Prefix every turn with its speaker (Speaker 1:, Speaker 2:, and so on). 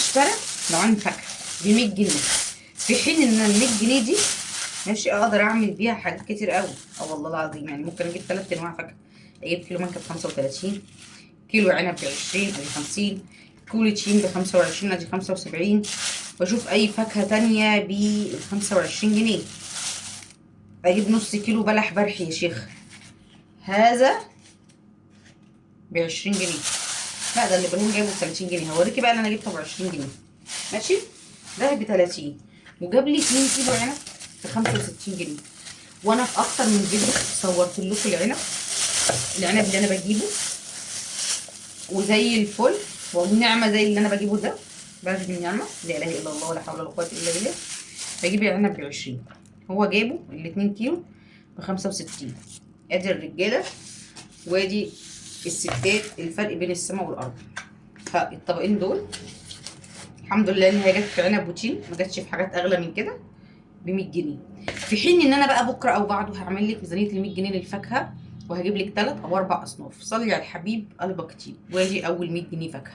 Speaker 1: اشترى نوعين فاكهة ب 100 جنيه، في حين ان ال 100 جنيه دي ماشي اقدر اعمل بيها حاجات كتير قوي. اه والله العظيم، يعني ممكن اجيب 3 انواع فاكهة. اجيب كيلو مانجا ب 35، كيلو عنب ب 20 ادي 50، كيلو تين ب 25 ادي 75، واشوف اي فاكهة تانية ب 25 جنيه. اجيب نص كيلو بلح برحي يا شيخ، هذا ب 20 جنيه. لا ده اللي ابراهيم جايبه ب 30 جنيه. هوريكي بقى اللي انا جبته ب 20 جنيه. ماشي، ده ب 30، وجاب لي 2 كيلو عنب ب 65 جنيه. وانا في اكتر من فيديو صورت لكم العنب اللي انا بجيبه وزي الفل والنعمة، زي اللي انا بجيبه ده بلد النعمة، لا اله الا الله ولا حول ولا قوة الا بالله. بجيب العنب ب 20، هو جايبه ال 2 كيلو ب 65. ادي الرجالة وادي الستات، الفرق بين السماء والارض. فالطبقين دول الحمد لله ان هي جت في عنب وتين، ما جاتش في حاجات اغلى من كده، ب 100 جنيه. في حين ان انا بقى بكره او بعده هعمل لك ميزانية ال 100 جنيه للفاكهه، وهجيب لك 3 او 4 اصناف. صلي على الحبيب قلبك طيب. وادي اول 100 جنيه فاكهة.